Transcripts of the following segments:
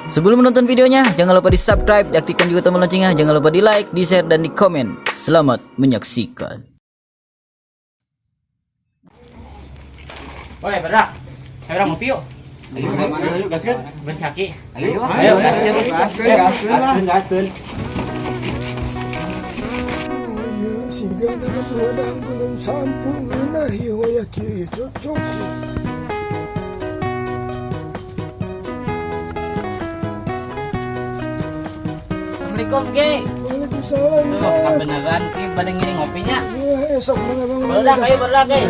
Sebelum menonton videonya, jangan lupa di subscribe, diaktifkan juga tombol loncengnya, jangan lupa di like, di share, dan di komen. Selamat menyaksikan. Woi, berak. Ayo orang ngopi yuk. Ayo, ayo, gaskeun. Bencaki. Ayo, ayo, gaskeun. Gaskeun, gaskeun, gaskeun. Sehingga dalam ladang belum sampung ngeunah ieu wayah kieu cocok. Assalamualaikum, Ki. Waalaikumsalam. Tuh, kabeneran Ki pada ngiring ngopinya. Ya, esok bang. Barudak, ayo barudak, Ki.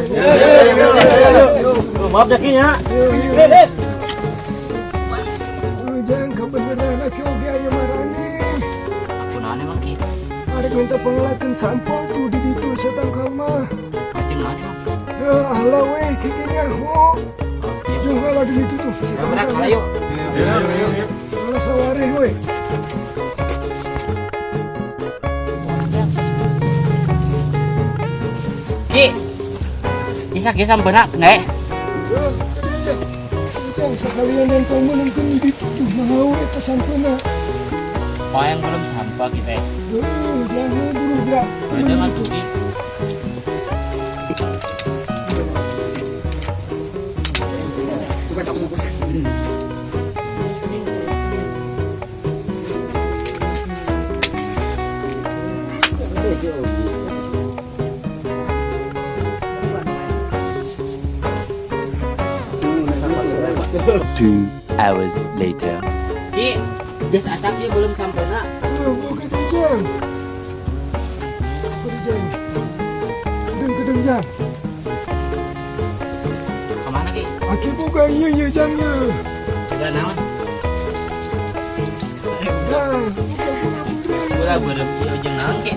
Maaf ya, Ki ya. Jangan kebeneran aki oge aya marane. Aku naon emang, Ki? Arek minta pangalakeun sampel tuh di ditu satangkal mah. Macam naon emang? Ya ala we kiki nyaho. Jeung ala di ditu tuh. Ya, berak, ayo. Ala sawareh we. Ki. Isa Ki sampeuna, nek. Ya, tadi aja. Jang sekalian dan pamunangkeun di ditu tuh mau eta sampeuna. Oh, yang belum sampah kita. Jangan buru gerak. Udah nggak tuh, Ki. Two hours later. Ki, geus asa Ki belum sampeuna. Bukan jang. Bukan jang. Kedeng jang. Kemana Ki? Aki buka iya iya jang ya. Udah naon? Jang, buka buka buka. Udah beureum Ki ujung naon Ki?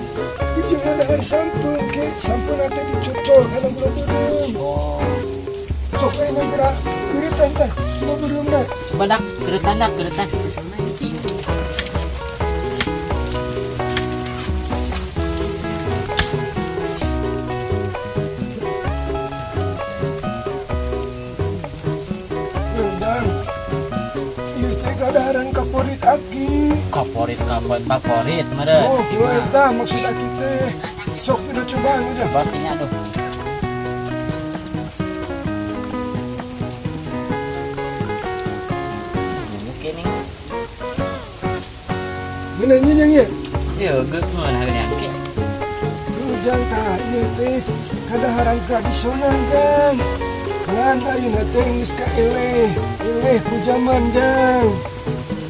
Ujung ada air sampun ke, sampun nanti dicocol karena gula beureum. Oh, Sok ayeuna gerak keuretan tah, gula beureum dah. badak keuretan dah, keuretan. Jang. Ieu teh kadaharan kaporit aki. Favorit, favorit, favorit, meureun. Oh, gua eta maksud aki teh. Sok udah cobaan aja. Bakinya aduh. Mungkin nih. Ngeunahnya jang ya? Iya, geus ngeunah geuning Ki. Tuh jang tah ieu teh kadaharan tradisional jang. Ngan ayeuna teh geus kaeleh, eleh ku jaman jang.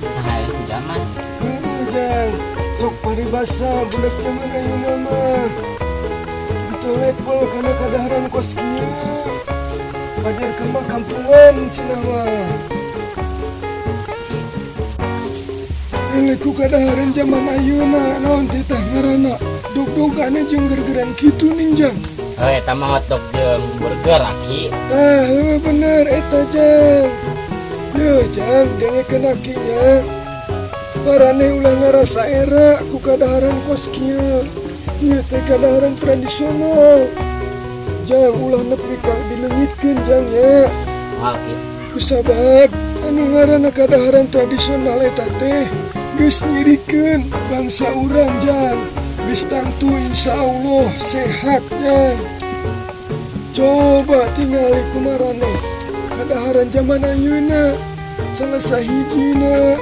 Nah, eleh ku jaman. Heueuh jang. Sok paribasa budak jaman ayeuna mah. Betul level kana kadaharan kos kieu. Pajarkeun mah kampungan cenah mah. Eleh ku kadaharan jaman ayeuna naon teh tah ngaranna. Dog-dogane jeung gergeran kitu ning jang. Heuh, eta mah hotdog jeung burger aki. Tah, heuh bener eta jang. Yeuh jang, dengekeun aki nya. Maraneh ulah ngarasa era ku kadaharan kos kieu. Ieu teh kadaharan tradisional. Jang ulah nepi ka dileungitkeun jang nya. Moal Ki. Kusabab anu ngaranna kadaharan tradisional eta teh geus nyirikeun bangsa urang jang. Geus tangtu insyaallah sehat jang. Coba tingali kumaraneh kadaharan jaman ayeuna salah sahijina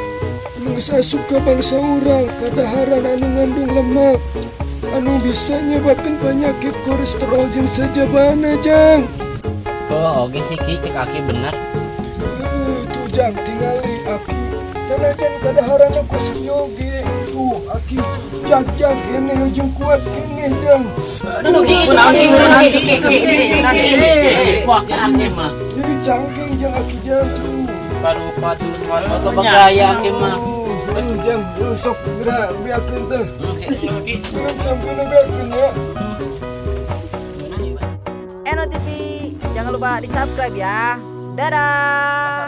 anu geus asup ka bangsa urang kadaharan anu ngandung lemak anu bisa nyebabkeun penyakit kolesterol jeung sajabana jang. Oh, oge sih Ki, cek aki bener. Tuh jang tingali aki sanajan kadaharan kos kieu ge tuh aki jag-jag keneh jeung kuat keneh jang. Aduh, Ki, kunaon Ki, kunaon Ki, Ki, Ki, Ki, ki. Wah, Ki, aki mah. Jadi cangking jang aki jang tuh. Baru terus baru bagaya aki mah. Terus jang sok gerak beakeun teh. Belum sampeuna beakeun ya. Eno TV, jangan lupa di subscribe ya. Dadah.